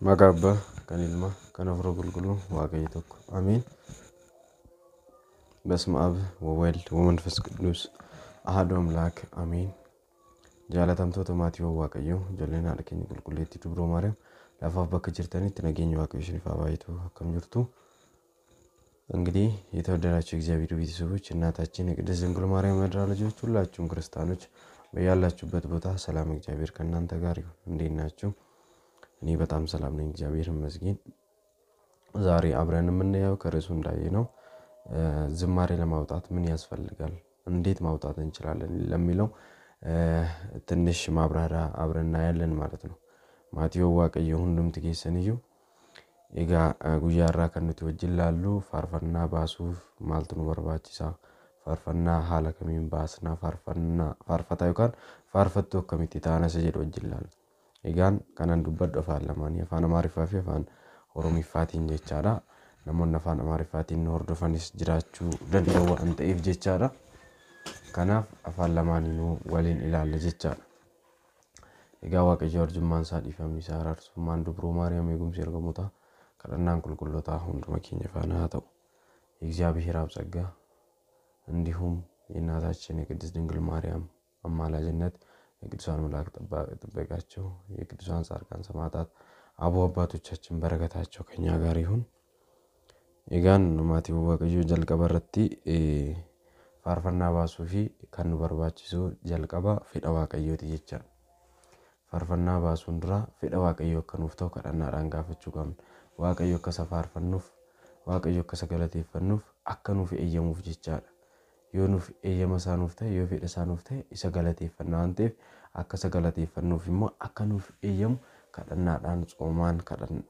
Maqaa Abbaa kan Ilma kan Hafuura Qulqulluu Waaqayyo tokko. Ameen. በስመ አብ ወወልድ ወመንፈስ ቅዱስ አሐዱ አምላክ አሜን። Jaalatamtoota maatii Waaqayyoo, ijoolleen haadha keenya qulqulleettii Dubroo Maariyaam, lafaaf bakka jirtanitti nageenya Waaqayyo isiniif haa baay'atu. Akkam jirtu? እንግዲህ የተወደዳችሁ የእግዚአብሔር ቤተሰቦች፣ እናታችን የቅድስት ድንግል ማርያም መድራ ልጆች፣ ሁላችሁም ክርስቲያኖች በያላችሁበት ቦታ ሰላም እግዚአብሔር ከእናንተ ጋር ይሁን። እንዴት ናችሁ? እኔ በጣም ሰላም ነኝ፣ እግዚአብሔር ይመስገን። ዛሬ አብረን የምናየው ከርዕሱ እንዳየነው ዝማሬ ለማውጣት ምን ያስፈልጋል፣ እንዴት ማውጣት እንችላለን ለሚለው ትንሽ ማብራሪያ አብረን እናያለን ማለት ነው። Maatii Waaqayyoo hundumti keessaniyyuu, egaa guyyaa irraa kan nuti wajjin laallu faarfannaa baasuuf maaltu nu barbaachisa? Faarfannaa haala kamiin baasna? Faarfannaa faarfataa yookaan faarfattuu akkamitti taana isa jedhu wajjin laalla. Egaan kanan dubbadhu afaan lamaanii, afaan Amaariffaa fi afaan Oromiffaatiin jechaadha. Namoonni afaan Amaariffaatiin nu hordofanis jiraachuu danda'u waan ta'eef jechaadha. Kanaaf afaan lamaaniinuu waliin ilaalla jechaadha. Egaa Waaqayyo arjummaan isaa, dhiifamni isaa, araarsummaan Dubroo Maariyaam, eegumsi ergamootaa, kadhannaan qulqullootaa hunduma keenya faana haa ta'u። የእግዚአብሔር አብ ጸጋ እንዲሁም የእናታችን የቅድስት ድንግል ማርያም አማላጅነት፣ የቅዱሳን መላእክት ጥበቃቸው፣ የቅዱሳን ጻድቃን ሰማዕታት አበው አባቶቻችን በረከታቸው ከኛ ጋር ይሁን። Egaan maatii Waaqayyoo, jalqaba irratti faarfannaa baasuu fi kan nu barbaachisu jalqaba fedha Waaqayyooti jechaadha. Faarfannaa baasuun dura fedha Waaqayyoo akka nuuf ta'u kadhannaadhaan gaafachuu qabna. Waaqayyo akka isa faarfannuuf, Waaqayyo akka isa galateeffannuuf akka nuuf eeyyamuuf jechaadha. Yoo nuuf eeyyama isaa nuuf ta'e, yoo fedha isaa nuuf ta'e, isa galateeffanna waan ta'eef, akka isa galateeffannuuf immoo akka nuuf eeyyamu kadhannaadhaan, tsoomaan,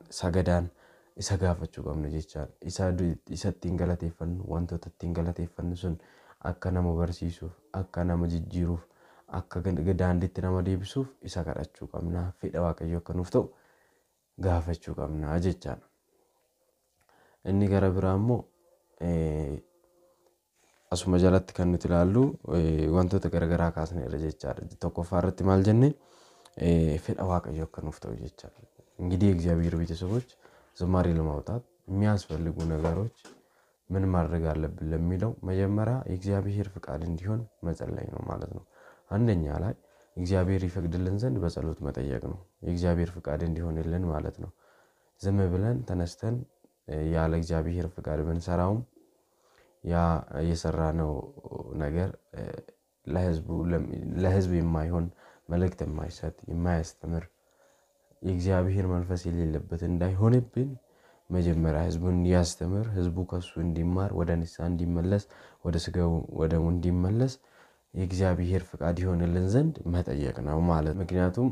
sagadaan isa gaafachuu qabna jechaadha. Isa ittiin galateeffannu, wantoota ittiin galateeffannu sun akka nama barsiisuuf, akka nama jijjiiruuf, akka daandiitti nama deebisuuf isa kadhachuu qabna. Fedha Waaqayyoo akka nuuf ta'u gaafachuu qabna jechaadha. Inni gara biraa immoo asuma jalatti kan nuti ilaallu wantoota garaagaraa kaasneerra jechaadha. Tokkoffaa irratti maal jenne? Fedha Waaqayyoo akka nuuf ta'u jechaadha. እንግዲህ የእግዚአብሔር ቤተሰቦች፣ ዝማሬ ለማውጣት የሚያስፈልጉ ነገሮች ምን ማድረግ አለብን ለሚለው መጀመሪያ የእግዚአብሔር ፍቃድ እንዲሆን መጸለይ ነው ማለት ነው። አንደኛ ላይ እግዚአብሔር ይፈቅድልን ዘንድ በጸሎት መጠየቅ ነው። የእግዚአብሔር ፍቃድ እንዲሆንልን ማለት ነው። ዝም ብለን ተነስተን ያለ እግዚአብሔር ፍቃድ ብንሰራውም ያ የሰራነው ነገር ለሕዝብ የማይሆን፣ መልእክት የማይሰጥ፣ የማያስተምር፣ የእግዚአብሔር መንፈስ የሌለበት እንዳይሆንብን መጀመሪያ ሕዝቡን እንዲያስተምር፣ ሕዝቡ ከሱ እንዲማር፣ ወደ ንስሐ እንዲመለስ፣ ወደ ስጋው ወደሙ እንዲመለስ የእግዚአብሔር ፍቃድ ይሆንልን ዘንድ መጠየቅ ነው ማለት። ምክንያቱም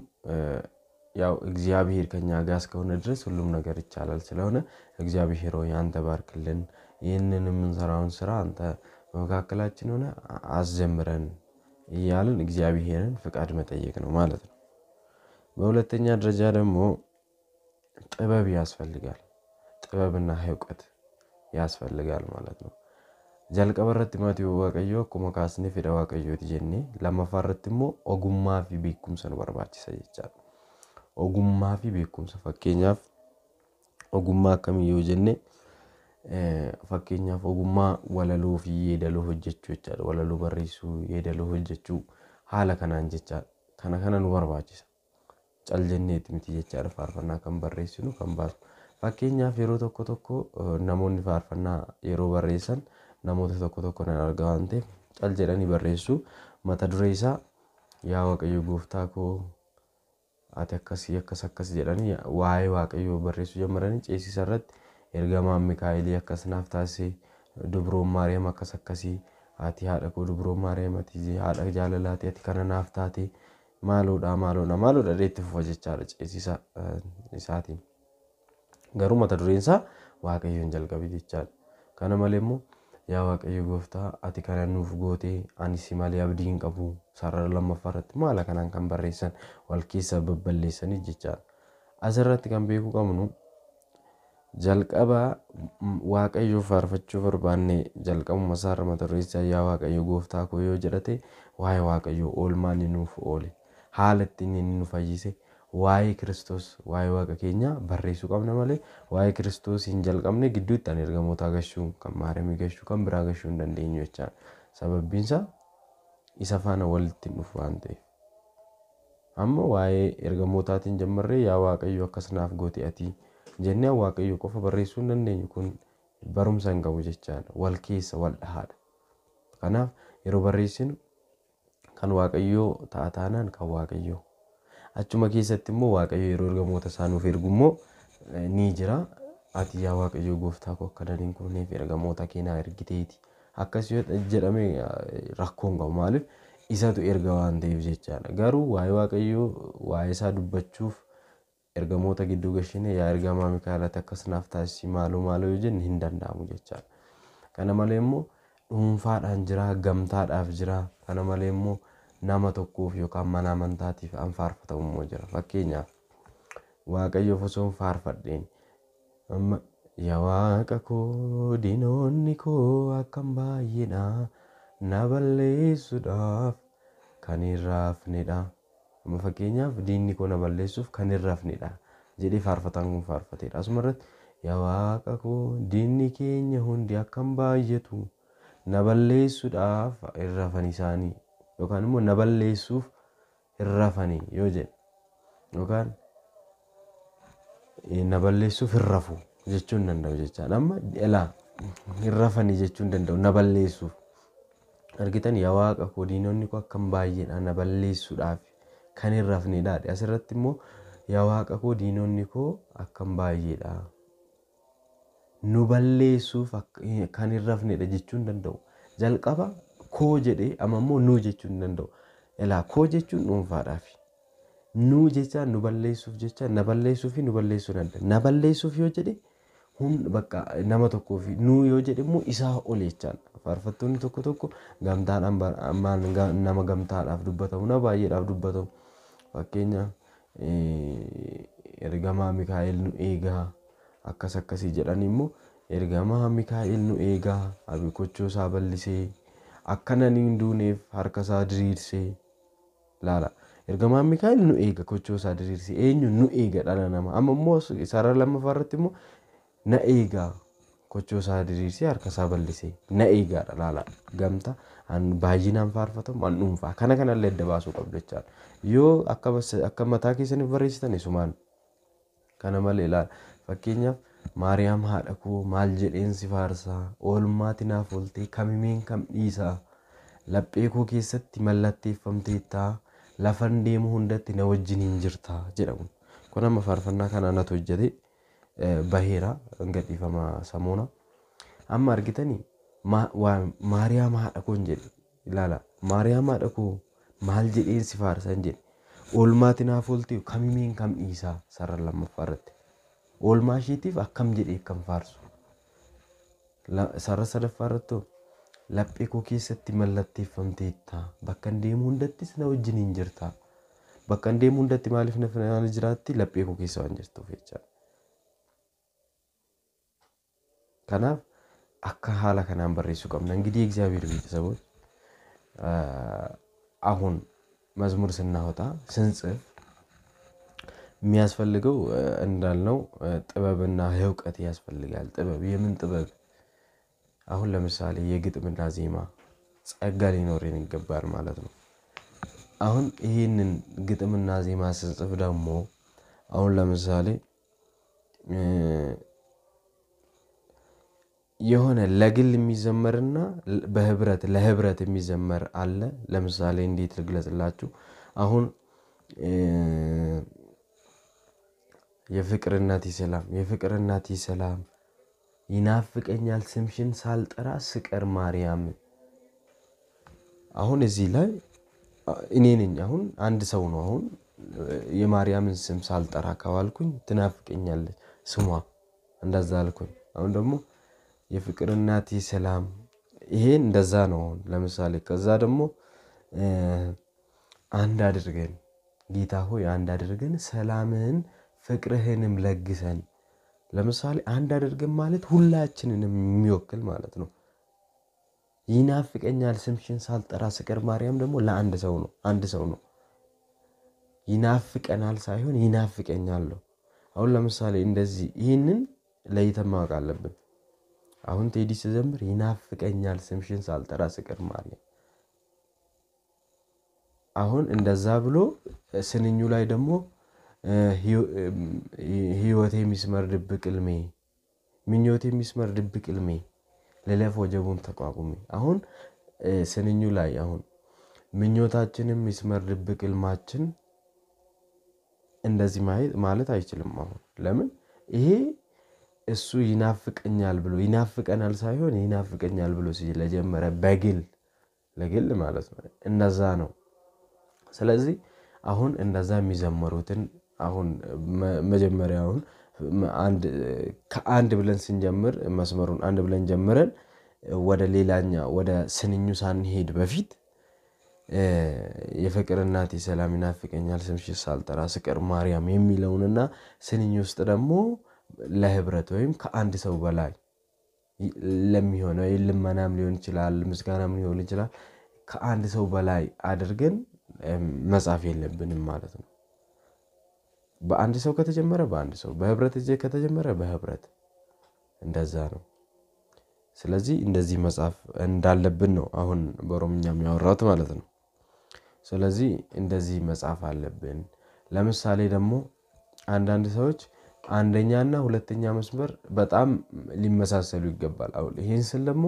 ያው እግዚአብሔር ከኛ ጋር እስከሆነ ድረስ ሁሉም ነገር ይቻላል። ስለሆነ እግዚአብሔር ሆይ አንተ ባርክልን፣ ይህንን የምንሰራውን ስራ አንተ በመካከላችን ሆነ አስጀምረን እያልን እግዚአብሔርን ፍቃድ መጠየቅ ነው ማለት ነው። በሁለተኛ ደረጃ ደግሞ ጥበብ ያስፈልጋል። ጥበብና እውቀት ያስፈልጋል ማለት ነው። Jalqaba irratti maatii Waaqayyoo akkuma kaasnee fedha Waaqayyooti jennee, lammaffaa irratti immoo ogummaa fi beekumsa nu barbaachisa jechaadha. Ogummaa fi beekumsa, fakkeenyaaf ogummaa akkamii yoo jenne, fakkeenyaaf ogummaa walaloo fi yeedaloo hojjechuu jechaadha. Walaloo barreessuu, yeedaloo hojjechuu haala kanaan jechaadha. Kana kana nu barbaachisa. Cal jenneeti miti jechaadha faarfannaa kan barreessinu, kan baasnu. Fakkeenyaaf yeroo tokko tokko namoonni faarfannaa yeroo barreessan namoota tokko tokko nan arga waan ta'eef, cal jedhanii barreessu. Mata duree isaa "Yaa Waaqayyo gooftaa koo ati akkasii akkas akkas" jedhanii waa'ee Waaqayyoo barreessuu jalqabanii, ceesisa irratti "Ergamaan Mikaa'elii akkas naaf taasise, Dubroon Maariyaam akkas akkasii, ati haadha koo Dubroon Maariyaam, ati haadha jaalalaati, ati kana naaf taate, maaloodha maaloodha maaloodha" jedhee itti fufa jechaadha ceesisa isaatiin. Garuu mata dureen isaa Waaqayyoon jalqabe jechaadha. Kana malee immoo "Yaa Waaqayyo gooftaa ati kana nuuf gootee, ani si malee abdii hin qabu" sarara lammaffaa irratti maala kanaan kan barreessan wal keessa babballeessanii jechaadha. Asirratti kan beekuu qabnu, jalqaba Waaqayyoo faarfachuu barbaanne, jalqabuma isaarra mata dureen isaa "Yaa Waaqayyo gooftaa koo" yoo jedhate, waa'ee Waaqayyoo, oolmaa inni nuuf oole, haala ittiin inni nu fayyise, waa'ee Kiristoos, waa'ee Waaqa keenyaa barreessuu qabna malee waa'ee Kiristoos hin jalqabne gidduutti an ergamootaa gashuu, kan Maariyaamii gashuu, kan biraa gashuu hin dandeenyu jechaadha. Sababbiin isaa isa faana walitti hin dhufu waan ta'eef. Amma waa'ee ergamootaatiin jammarree yaa Waaqayyo akkas naaf goote ati jennee Waaqayyo qofa barreessuu hin dandeenyu, kun barumsa hin qabu jechaadha. Wal keessa wal dhahaadha. Kanaaf yeroo barreessinu kan Waaqayyoo ta'a taanaan kan Waaqayyoo. Achuma keessatti immoo Waaqayyo yeroo ergamoota isaa nuuf ergu immoo ni jira. Ati yaa Waaqayyo gooftaa koo akka nan hin kufneef ergamoota kee naa ergiteeti. Akkas yoo jedhame rakkoo hin qabu. Maaliif isatu erga waan ta'eef jechaadha. Garuu waa'ee Waaqayyoo waa'ee isaa dubbachuuf ergamoota gidduu gashine yaa ergamaa Mikaa'el ati akkas naaf taasisi maaloo maaloo yoo jenne hin danda'amu jechaadha. Kana malee immoo dhuunfaadhaan jira, gamtaadhaaf jira. Kana malee immoo nama tokkoof yookaan mana amantaatiif an faarfatamu immoo jira. Fakkeenyaaf Waaqayyoof osoo hin faarfadheen amma yaa Waaqa koo diinonni koo akkam baay'eedha, na balleessuudhaaf kan hin raafnedha. Amma fakkeenyaaf diinni koo na balleessuuf kan hin rafnedha jedhee faarfataan kun faarfateedha. Asuma irratti yaa Waaqa koo diinni keenya hundi akkam baay'atu, na balleessuudhaaf hin rafan isaanii yookaan immoo na balleessuuf hin rafanii yoo jedhe yookaan na balleessuuf hin rafu jechuu hin danda'u jechaadha. Amma ilaa hin rafanii jechuu hin danda'u na balleessuuf. Argitan, yaa Waaqa koo diinonni koo akkam baay'eedha, na balleessuudhaaf kan hin rafnedha. Asirratti immoo yaa Waaqa koo diinonni koo akkam baay'eedha, nu balleessuuf kan hin rafnedha jechuu hin danda'u. Jalqaba koo jedhee amma immoo nu jechuu hin danda'u. Ilaa koo jechuun dhuunfaadhaafi. Nu jechaan nu balleessuuf jecha na balleessuu fi nu balleessuu danda'a. Na balleessuuf yoo jedhe humna bakka nama tokkoo fi nu yoo jedhe immoo isaa ol jechaadha. Faarfattoonni tokko tokko gamtaadhaan nama gamtaadhaaf dubbatamu, nama baay'eedhaaf dubbatamu. Fakkeenya ergamaa Mikaa'el nu eegaa akkas akkasii jedhan immoo ergamaa Mikaa'el nu eegaa abikochoo isaa bal'isee akka nani hin duuneef harka isaa diriirsee laala. Ergamaan Mikaa'el nu eega kochoo isaa diriirsee, eenyu nu eega? Dhala namaa. Amma immoo sarara lammaffaa irratti immoo na eegaa kochoo isaa diriirsee harka isaa bal'isee na eegaadha laala. Gamtaa an baay'inaan faarfatamu an dhuunfaa kana kanallee adda baasuu qabdu jechaadha. Yoo akka mataa keessaniif barreessitan isumaan kana malee ilaala. Fakkeenyaaf Maariyaam haadha koo maal jedheen si faarsaa, oolmaati naaf ooltee kamimeen kam dhiisaa, laphee koo keessatti mallatteeffamteettaa, lafan deemu hundatti na wajjin hin jirtaa jedhamu. Kun amma faarfannaa kana anatu hojjete baheera gadhiifama samoona. Amma argitanii Maariyaam haadha koo hin jedhe ilaala. Maariyaam haadha koo maal jedheen si faarsaa hin jedhe. Oolmaati naaf ooltee kamimeen kam dhiisaa sarara lammaffaa irratti. Oolmaa isheetiif akkam jedhee akkam faarsu. Sarara sadaffaa irratti laphee koo keessatti mallatteeffamteetta, bakka deemu hundattis na wajjin hin jirta. Bakka deemu hundatti maaliif na faana jiraatti? Laphee koo keessa waan jirtuuf jechaadha. Kanaaf akka haala kanaan barreessuu qabna. እንግዲህ የእግዚአብሔር ቤተሰቦች አሁን መዝሙር ስናወጣ ስንጽፍ የሚያስፈልገው እንዳልነው ጥበብና እውቀት ያስፈልጋል። ጥበብ የምን ጥበብ? አሁን ለምሳሌ የግጥምና ዜማ ጸጋ ሊኖረን ይገባል ማለት ነው። አሁን ይህንን ግጥምና ዜማ ስንጽፍ ደግሞ አሁን ለምሳሌ የሆነ ለግል የሚዘመርና በህብረት ለህብረት የሚዘመር አለ። ለምሳሌ እንዴት ልግለጽላችሁ? አሁን የፍቅር እናቴ ሰላም፣ የፍቅር እናቴ ሰላም ይናፍቀኛል ስምሽን ሳልጠራ ስቀር ማርያም። አሁን እዚህ ላይ እኔ ነኝ፣ አሁን አንድ ሰው ነው። አሁን የማርያምን ስም ሳልጠራ ከዋልኩኝ ትናፍቀኛለች ስሟ፣ እንደዛ አልኩኝ። አሁን ደግሞ የፍቅር እናቴ ሰላም ይሄ እንደዛ ነው። አሁን ለምሳሌ ከዛ ደግሞ አንድ አድርገን ጌታ ሆይ አንድ አድርገን ሰላምህን ፍቅርህንም ለግሰን። ለምሳሌ አንድ አድርገን ማለት ሁላችንንም የሚወክል ማለት ነው። ይናፍቀኛል ስምሽን ሳልጠራ ስቀር ማርያም ደግሞ ለአንድ ሰው ነው፣ አንድ ሰው ነው። ይናፍቀናል ሳይሆን ይናፍቀኛል ነው። አሁን ለምሳሌ እንደዚህ ይህንን ለይተን ማወቅ አለብን። አሁን ቴዲ ስዘምር ይናፍቀኛል ስምሽን ሳልጠራ ስቀር ማርያም። አሁን እንደዛ ብሎ ስንኙ ላይ ደግሞ ህይወቴ የሚስመር ድብቅ ሕልሜ፣ ምኞቴ የሚስመር ድብቅ ሕልሜ፣ ልለፍ ወጀቡን ተቋቁሜ። አሁን ስንኙ ላይ አሁን ምኞታችንም የሚስመር ድብቅ ሕልማችን እንደዚህ ማለት አይችልም። አሁን ለምን ይሄ እሱ ይናፍቀኛል ብሎ ይናፍቀናል ሳይሆን ይናፍቀኛል ብሎ ስለጀመረ በግል ለግል ማለት ነው። እንደዛ ነው። ስለዚህ አሁን እንደዛ የሚዘመሩትን አሁን መጀመሪያውን አንድ ከአንድ ብለን ስንጀምር መስመሩን አንድ ብለን ጀምረን ወደ ሌላኛ ወደ ስንኙ ሳንሄድ በፊት የፍቅር እናቴ ሰላም ይናፍቀኛል ስምሽን ሳልጠራ ስቀር ማርያም የሚለውንና ስንኝ ውስጥ ደግሞ ለህብረት ወይም ከአንድ ሰው በላይ ለሚሆነው ልመናም ሊሆን ይችላል፣ ምስጋናም ሊሆን ይችላል። ከአንድ ሰው በላይ አድርገን መጻፍ የለብንም ማለት ነው። በአንድ ሰው ከተጀመረ በአንድ ሰው፣ በህብረት ከተጀመረ በህብረት እንደዛ ነው። ስለዚህ እንደዚህ መጻፍ እንዳለብን ነው አሁን በኦሮምኛ የሚያወራሁት ማለት ነው። ስለዚህ እንደዚህ መጻፍ አለብን። ለምሳሌ ደግሞ አንዳንድ ሰዎች አንደኛና ሁለተኛ መስመር በጣም ሊመሳሰሉ ይገባል። አሁን ይሄን ስል ደግሞ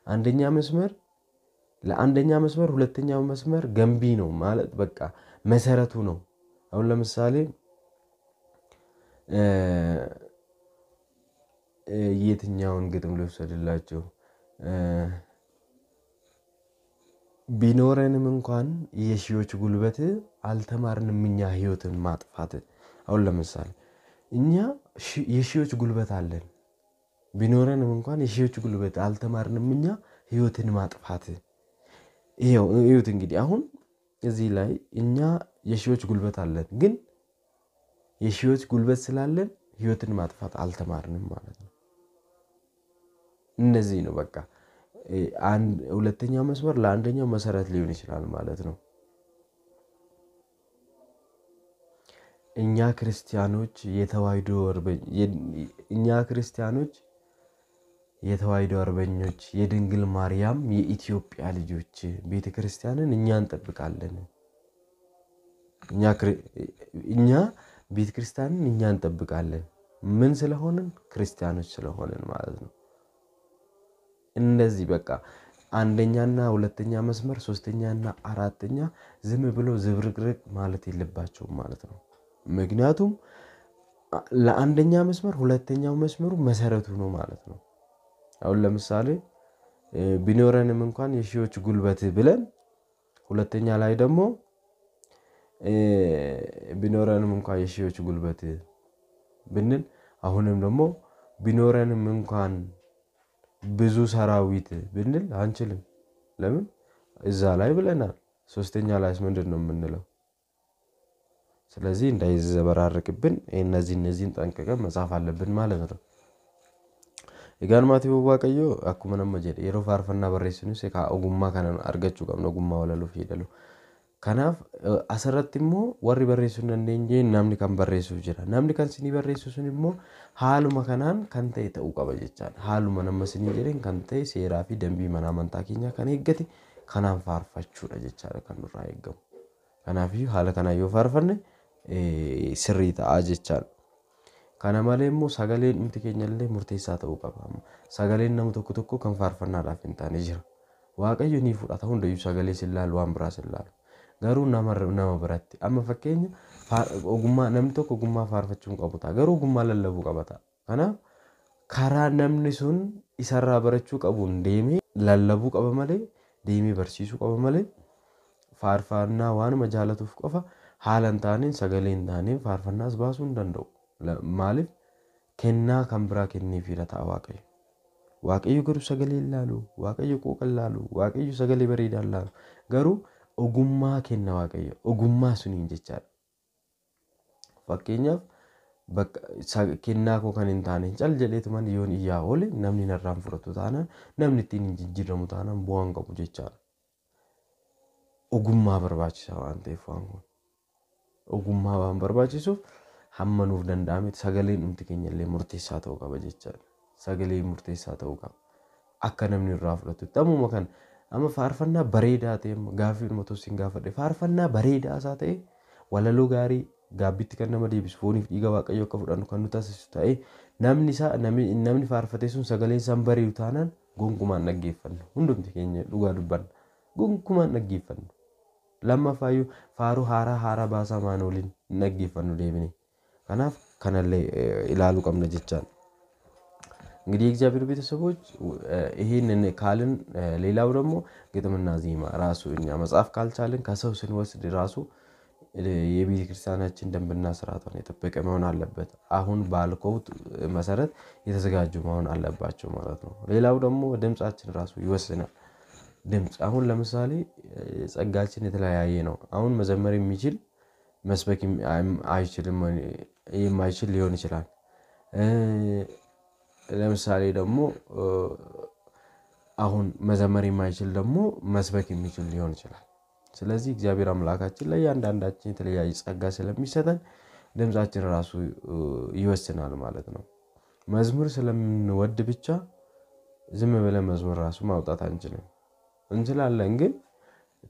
አንደኛ መስመር ለአንደኛ መስመር ሁለተኛው መስመር ገንቢ ነው ማለት በቃ መሰረቱ ነው። አሁን ለምሳሌ የትኛውን ግጥም ልውሰድላችሁ? ቢኖረንም እንኳን የሺዎች ጉልበት አልተማርንም እኛ ህይወትን ማጥፋት። አሁን ለምሳሌ እኛ የሺዎች ጉልበት አለን። ቢኖረንም እንኳን የሺዎች ጉልበት አልተማርንም እኛ ህይወትን ማጥፋት። ይኸው እዩት እንግዲህ አሁን እዚህ ላይ እኛ የሺዎች ጉልበት አለን፣ ግን የሺዎች ጉልበት ስላለን ህይወትን ማጥፋት አልተማርንም ማለት ነው። እንደዚህ ነው በቃ ሁለተኛው መስመር ለአንደኛው መሰረት ሊሆን ይችላል ማለት ነው። እኛ ክርስቲያኖች የተዋሕዶ እኛ ክርስቲያኖች የተዋሕዶ አርበኞች የድንግል ማርያም የኢትዮጵያ ልጆች ቤተ ክርስቲያንን እኛ እንጠብቃለን። እኛ ቤተ ክርስቲያንን እኛ እንጠብቃለን። ምን ስለሆንን? ክርስቲያኖች ስለሆንን ማለት ነው። እንደዚህ በቃ አንደኛና ሁለተኛ መስመር ሶስተኛና አራተኛ ዝም ብሎ ዝብርቅርቅ ማለት የለባቸውም ማለት ነው። ምክንያቱም ለአንደኛ መስመር ሁለተኛው መስመሩ መሰረቱ ነው ማለት ነው። አሁን ለምሳሌ ቢኖረንም እንኳን የሺዎች ጉልበት ብለን ሁለተኛ ላይ ደግሞ ቢኖረንም እንኳን የሺዎች ጉልበት ብንል አሁንም ደግሞ ቢኖረንም እንኳን ብዙ ሰራዊት ብንል አንችልም። ለምን? እዛ ላይ ብለናል። ሶስተኛ ላይስ ምንድን ነው የምንለው? ስለዚህ እንዳይዘበራርቅብን እነዚህን ጠንቅቀን መጻፍ አለብን ማለት ነው። Egaan maatii Waaqayyoo akkuma nama jedhe yeroo faarfannaa barreessinus ogummaa kana argachuu qabna, ogummaa walaloo fi yeedaloo. Kanaaf asirratti immoo warri barreessuu hin dandeenye namni kan barreessuuf jira. Namni kan sinii barreessu sun immoo haaluma kanaan kan ta'e ta'uu qaba jechaadha. Haaluma nama sinii jedheen kan ta'e seeraa fi dambii mana amantaa keenyaa kan eeggate kanaan faarfachuudha jechaadha kan nurraa eegamu. Kanaafiyyuu haala kanaan yoo faarfanne sirrii ta'a jechaadha. Kana malee immoo sagaleen dhumti keenya illee murteessaa ta'uu qaba. Sagaleen nama tokko tokko kan faarfannaadhaaf hin taane jira. Waaqayyo ni fudhata hundayyuu sagalee sin laalu waan biraa sin laalu. Garuu nama biratti amma fakkeenya ogummaa namni tokko ogummaa faarfachuu hin qabu ta'a. Garuu ogummaa lallabuu qaba ta'a. Kanaaf karaa namni sun isarraa barachuu qabuun deemee lallabuu qaba malee deemee barsiisuu qaba malee faarfannaa waanuma jaalatuuf qofa haala hin taaneen sagalee hin taaneen faarfannaas baasuu hin danda'u. Maaliif kennaa kan biraa kenneefiira ta'a Waaqayyo. Waaqayyo garuu sagalee hin laalu, Waaqayyo qooqa hin laalu, Waaqayyo sagalee bareedaa hin laalu. Garuu ogummaa kenna Waaqayyo. Ogummaa suniin jechaadha. Fakkeenyaaf bakka kennaa koo kan hin taane cal jedheetuman yoon iyyaa oole namni narraan fudhatu taanaan namni ittiin hin jijjiiramu taanaan bu'aa hin qabu jechaadha. Ogummaa barbaachisaa waan ta'eef waan kun. Ogummaa waan barbaachisuuf hamma nuuf danda'ametti sagaleen dhumti keenya illee murteessaa ta'uu qaba jechaadha. Sagalee murteessaa ta'uu qaba. Akka namni irraa fudhatutti. Ammuma kana amma faarfannaa bareedaa ta'e gaaffii dhuma tokko gaafadhe faarfannaa bareedaa isaa ta'e walaloo gaarii gaabbitti kan nama deebisu fooniif dhiiga Waaqayyoo akka fudhannu kan nu taasisu ta'e namni isaa namni faarfate sun sagaleen isaan bareedu taanaan gonkumaan dhaggeeffannu. Hundumti keenya dhugaa dubbanna. Gonkumaan dhaggeeffannu. Lammaffaayyuu faaruu haaraa haaraa baasaa maan waliin dhaggeeffannu deebine. Kanaaf kanallee ilaaluu qabna jechaadha. እንግዲህ የእግዚአብሔር ቤተሰቦች ይሄንን ካልን፣ ሌላው ደግሞ ግጥምና ዜማ ራሱ እኛ መጻፍ ካልቻልን ከሰው ስንወስድ ራሱ የቤተ ክርስቲያናችን ደንብና ስርዓቷን የጠበቀ መሆን አለበት። አሁን ባልከውት መሰረት የተዘጋጁ መሆን አለባቸው ማለት ነው። ሌላው ደግሞ ድምፃችን ራሱ ይወስናል። ድምፅ አሁን ለምሳሌ ጸጋችን የተለያየ ነው። አሁን መዘመር የሚችል መስበክ አይችልም፣ የማይችል ሊሆን ይችላል። ለምሳሌ ደግሞ አሁን መዘመር የማይችል ደግሞ መስበክ የሚችል ሊሆን ይችላል። ስለዚህ እግዚአብሔር አምላካችን ለእያንዳንዳችን የተለያየ ጸጋ ስለሚሰጠን ድምፃችን ራሱ ይወስናል ማለት ነው። መዝሙር ስለምንወድ ብቻ ዝም ብለን መዝሙር ራሱ ማውጣት አንችልም። እንችላለን፣ ግን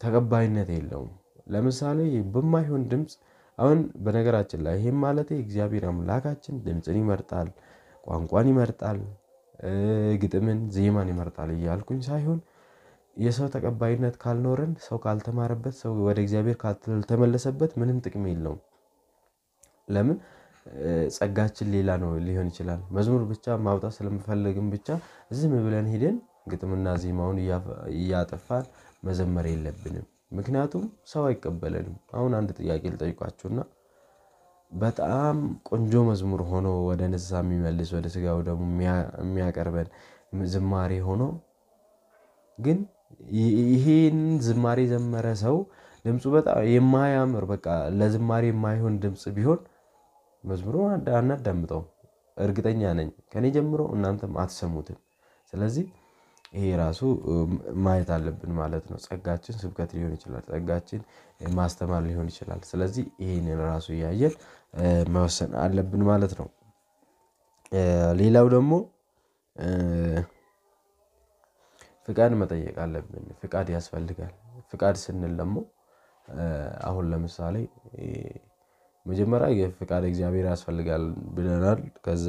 ተቀባይነት የለውም። ለምሳሌ በማይሆን ድምፅ አሁን በነገራችን ላይ ይሄም ማለት እግዚአብሔር አምላካችን ድምፅን ይመርጣል፣ ቋንቋን ይመርጣል፣ ግጥምን፣ ዜማን ይመርጣል እያልኩኝ ሳይሆን የሰው ተቀባይነት ካልኖረን፣ ሰው ካልተማረበት፣ ሰው ወደ እግዚአብሔር ካልተመለሰበት ምንም ጥቅም የለውም። ለምን ጸጋችን ሌላ ነው ሊሆን ይችላል። መዝሙር ብቻ ማውጣት ስለምፈልግም ብቻ ዝም ብለን ሄደን ግጥምና ዜማውን እያጠፋን መዘመር የለብንም። ምክንያቱም ሰው አይቀበለንም። አሁን አንድ ጥያቄ ልጠይቃችሁና በጣም ቆንጆ መዝሙር ሆኖ ወደ ንስሐ የሚመልስ ወደ ስጋው ደግሞ የሚያቀርበን ዝማሬ ሆኖ ግን ይሄን ዝማሬ ዘመረ ሰው ድምፁ በጣም የማያምር በቃ ለዝማሬ የማይሆን ድምፅ ቢሆን መዝሙሩን አናዳምጠውም። እርግጠኛ ነኝ ከኔ ጀምሮ እናንተም አትሰሙትም። ስለዚህ ይሄ ራሱ ማየት አለብን ማለት ነው። ጸጋችን ስብከት ሊሆን ይችላል፣ ጸጋችን ማስተማር ሊሆን ይችላል። ስለዚህ ይሄንን ራሱ እያየን መወሰን አለብን ማለት ነው። ሌላው ደግሞ ፍቃድ መጠየቅ አለብን። ፍቃድ ያስፈልጋል። ፍቃድ ስንል ደግሞ አሁን ለምሳሌ መጀመሪያ የፍቃድ እግዚአብሔር ያስፈልጋል ብለናል። ከዛ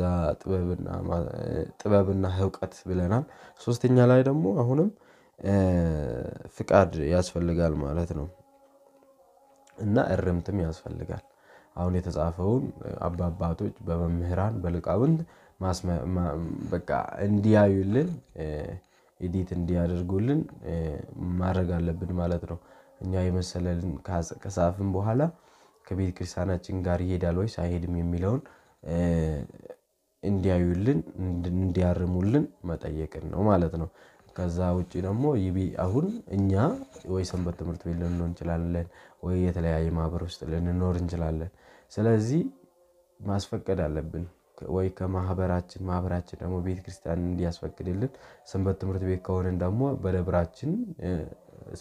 ጥበብና እውቀት ብለናል። ሶስተኛ ላይ ደግሞ አሁንም ፍቃድ ያስፈልጋል ማለት ነው። እና እርምትም ያስፈልጋል። አሁን የተጻፈውን አባባቶች በመምህራን በሊቃውንት በቃ እንዲያዩልን edit እንዲያደርጉልን ማድረግ አለብን ማለት ነው። እኛ የመሰለልን ከጻፍን በኋላ ከቤተ ክርስቲያናችን ጋር ይሄዳል ወይስ አይሄድም የሚለውን እንዲያዩልን እንዲያርሙልን መጠየቅን ነው ማለት ነው። ከዛ ውጪ ደግሞ አሁን እኛ ወይ ሰንበት ትምህርት ቤት ልንኖር እንችላለን፣ ወይ የተለያየ ማህበር ውስጥ ልንኖር እንችላለን። ስለዚህ ማስፈቀድ አለብን ወይ ከማህበራችን፣ ማህበራችን ደግሞ ቤተ ክርስቲያን እንዲያስፈቅድልን፣ ሰንበት ትምህርት ቤት ከሆንን ደግሞ በደብራችን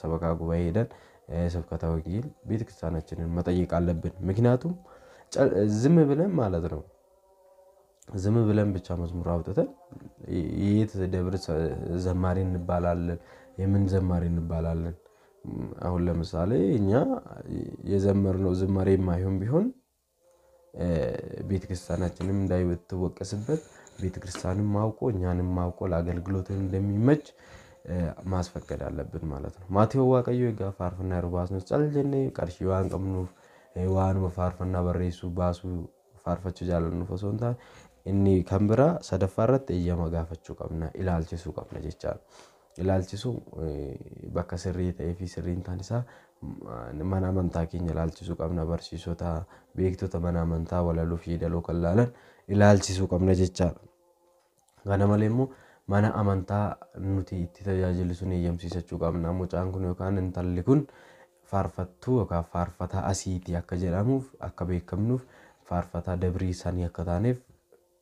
ሰበካ ጉባኤ ሄደን ስብከተ ወንጌል ቤተ ክርስቲያናችንን መጠየቅ አለብን። ምክንያቱም ዝም ብለን ማለት ነው ዝም ብለን ብቻ መዝሙር አውጥተን የት ደብር ዘማሪ እንባላለን፣ የምን ዘማሪ እንባላለን። አሁን ለምሳሌ እኛ የዘመርነው ዝማሬ የማይሆን ቢሆን ቤተ ክርስቲያናችንም እንዳይወቀስበት ቤተ ክርስቲያንም አውቆ እኛንም አውቆ ለአገልግሎት እንደሚመች ማስፈቀድ አለብን ማለት ነው። Maatii Waaqayyoo egaa faarfannaa yeroo baasnu cal jennee qarshii waan qabnuuf waanuma faarfannaa barreessuu baasuu faarfachuu jaallannuuf osoo hin taane inni kan biraa sadaffaa irratti eeyyama gaafachuu qabna, ilaalchisuu qabna jechaadha. Ilaalchisuu bakka sirrii ta'ee fi sirrii hin taane isaa mana amantaa keenya ilaalchisuu qabna, barsiisota beektota mana amantaa walaloo fi yeedaloo kan laalan ilaalchisuu qabna jechaadha. Kana malee immoo mana amantaa nuti itti tajaajillu sun eeyyamsiisachuu qabna. Mucaan kun yookaan intalli kun faarfattuu yookaan faarfataa asiiti akka jedhamuuf akka beekamnuuf faarfataa dabrii sanii akka taaneef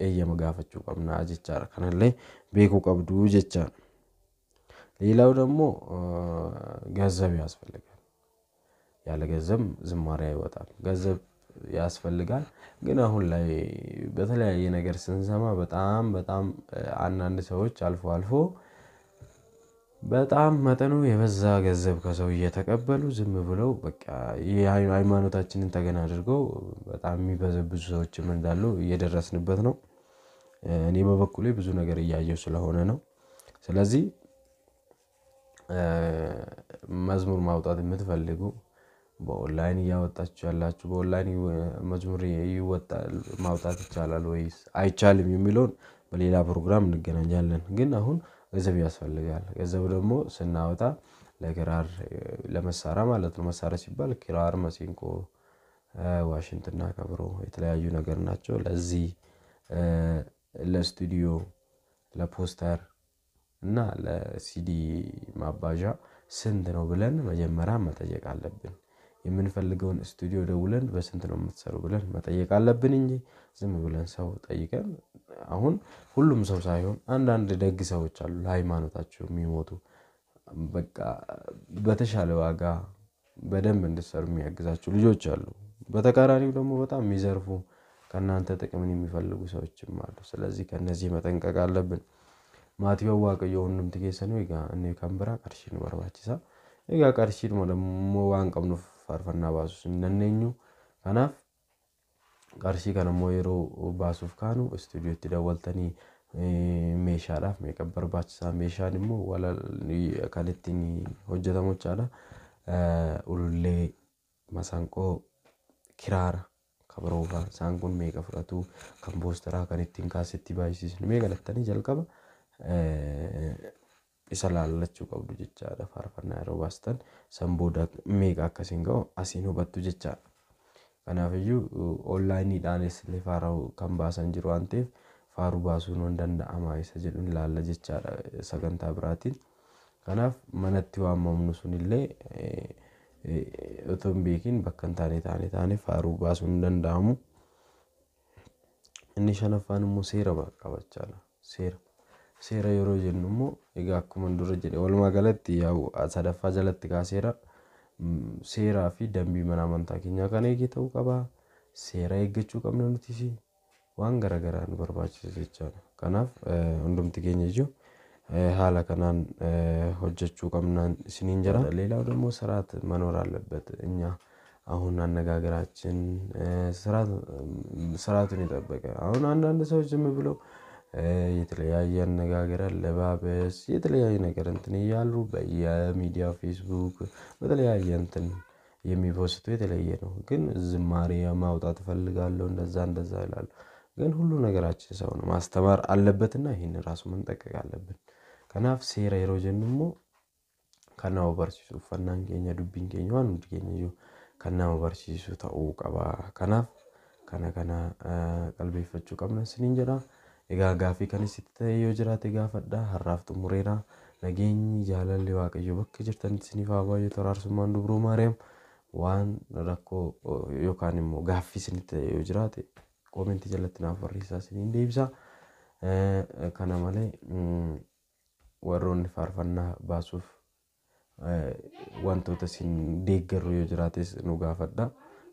eeyyama gaafachuu qabna jechaadha. Kanallee beekuu qabdu jechaadha. ሌላው ደግሞ ገንዘብ ያስፈልጋል። ያለ ገንዘብ ዝማሬ አይወጣም። ገንዘብ ያስፈልጋል። ግን አሁን ላይ በተለያየ ነገር ስንሰማ በጣም በጣም አንዳንድ ሰዎች አልፎ አልፎ በጣም መጠኑ የበዛ ገንዘብ ከሰው እየተቀበሉ ዝም ብለው በቃ የሃይማኖታችንን ተገን አድርገው በጣም የሚበዘብዙ ሰዎችም እንዳሉ እየደረስንበት ነው። እኔ በበኩሌ ብዙ ነገር እያየሁ ስለሆነ ነው። ስለዚህ መዝሙር ማውጣት የምትፈልጉ በኦንላይን እያወጣችሁ ያላችሁ በኦንላይን መዝሙር ይወጣል ማውጣት ይቻላል ወይስ አይቻልም የሚለውን በሌላ ፕሮግራም እንገናኛለን። ግን አሁን ገንዘብ ያስፈልጋል። ገንዘብ ደግሞ ስናወጣ ለክራር ለመሳሪያ ማለት ነው። መሳሪያ ሲባል ክራር፣ መሲንቆ፣ ዋሽንትና ከበሮ የተለያዩ ነገር ናቸው። ለዚህ ለስቱዲዮ፣ ለፖስተር እና ለሲዲ ማባዣ ስንት ነው ብለን መጀመሪያ መጠየቅ አለብን። የምንፈልገውን ስቱዲዮ ደውለን በስንት ነው የምትሰሩ ብለን መጠየቅ አለብን እንጂ ዝም ብለን ሰው ጠይቀን አሁን ሁሉም ሰው ሳይሆን አንዳንድ ደግ ሰዎች አሉ ለሃይማኖታቸው የሚሞቱ በቃ በተሻለ ዋጋ በደንብ እንድትሰሩ የሚያግዛቸው ልጆች አሉ። በተቃራኒው ደግሞ በጣም የሚዘርፉ ከእናንተ ጥቅምን የሚፈልጉ ሰዎችም አሉ። ስለዚህ ከእነዚህ መጠንቀቅ አለብን። Maatii Waaqayyoo hundumti keessanuu egaa inni kan biraa qarshii nu barbaachisa. Egaa qarshiidhuma immoo waan qabnuuf faarfannaa baasuus hin dandeenyu. Kanaaf qarshii kana immoo yeroo baasuuf kaanu istuudiyootti dawwaltanii meeshaadhaaf meeqa barbaachisaa, meeshaan immoo kan ittiin hojjetamu jechaadha. Ulullee, masanqoo, kiraara, kabaroo fa'aa isaan kun meeqa fudhatu, kan poosteraa kan ittiin kaasetti baay'isiisnu meeqa lattanii jalqaba isa laallachuu qabdu jechaadha. Faarfannaa yeroo baastan san booda meeqa akkasiin ga'u asiin hubattu jechaadha. Kanaafiyyuu onlaayiniidhaanis illee faaruu kan baasan jiru waan ta'eef faaruu baasuun waan danda'ama isa jedhuun ilaalla jechaadha sagantaa biraatiin. Kanaaf manatti waamamnu sunillee otoo hin beekin bakka hin taane taane taane faaruu baasuun hin danda'amu. Inni shanaffaan immoo seera qabachaadha. Seera. Seera yeroo jennu immoo egaa akkuma dura jedhe walumaa galatti yaa'u sadaffaa jalatti kaaseera. Seeraa fi dambii mana amantaa keenyaa kan eege ta'uu qaba. Seera eeggachuu qabna nutis waan garaagaraa nu barbaachisa jechaadha. Kanaaf hundumti keenya iyyuu haala kanaan hojjechuu qabna isiniin jira። ሌላው ደግሞ ስርዓት መኖር አለበት። እኛ አሁን አነጋገራችን ስርዓቱን የጠበቀ አሁን አንዳንድ ሰዎች ዝም ብለው የተለያየ አነጋገር፣ አለባበስ፣ የተለያየ ነገር እንትን እያሉ በየሚዲያ ፌስቡክ በተለያየ እንትን የሚፖስቱ የተለየ ነው። ግን ዝማሬ ማውጣት እፈልጋለሁ እንደዛ እንደዛ ይላሉ። ግን ሁሉ ነገራችን ሰው ነው ማስተማር አለበትና ይሄንን ራሱ መጠንቀቅ አለብን። Kanaaf seera yeroo jennu immoo kan nama barsiisu uffannaan keenya dubbiin keenya waan hundi keenya iyyuu kan nama barsiisu ta'uu qaba. Kanaaf kana kana qalbeeffachuu qabna isiniin jedha. Egaa gaaffii kan isitti ta'e yoo jiraate gaafadhaa. Har'aaf xumureera. Nageenyi jaalalli Waaqayyoo bakka jirtanitti isiniif haa baay'atu. Araarsummaan Dubroo Maariyaam waan rakkoo yookaan immoo gaaffii isinitti ta'e yoo jiraate koomentii jalatti naaf barreessaa isiniin deebisa. Kana malee warroonni faarfannaa baasuuf wantoota isin deeggarru yoo jiraates nu gaafadha.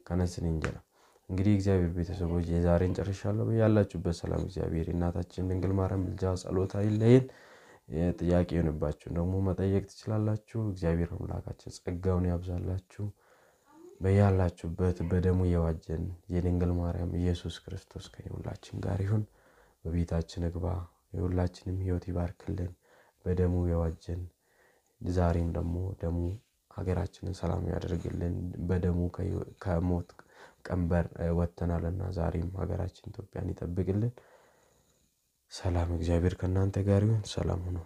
Kana isiniin jedha። እንግዲህ እግዚአብሔር ቤተሰቦች የዛሬን ጨርሻለሁ። ያላችሁበት ሰላም እግዚአብሔር እናታችን ድንግል ማርያም ምልጃ ጸሎታ አይለየን። ጥያቄ የሆነባችሁን ደግሞ መጠየቅ ትችላላችሁ። እግዚአብሔር አምላካችን ጸጋውን ያብዛላችሁ። በያላችሁበት በደሙ የዋጀን የድንግል ማርያም ኢየሱስ ክርስቶስ ከሁላችን ጋር ይሁን። በቤታችን ግባ፣ የሁላችንም ሕይወት ይባርክልን። በደሙ የዋጀን ዛሬም ደግሞ ደሙ ሀገራችንን ሰላም ያደርግልን። በደሙ ከሞት ቀንበር ወጥተናልና ዛሬም ሀገራችን ኢትዮጵያን ይጠብቅልን። ሰላም እግዚአብሔር ከእናንተ ጋር ይሁን። ሰላም ሁኑ።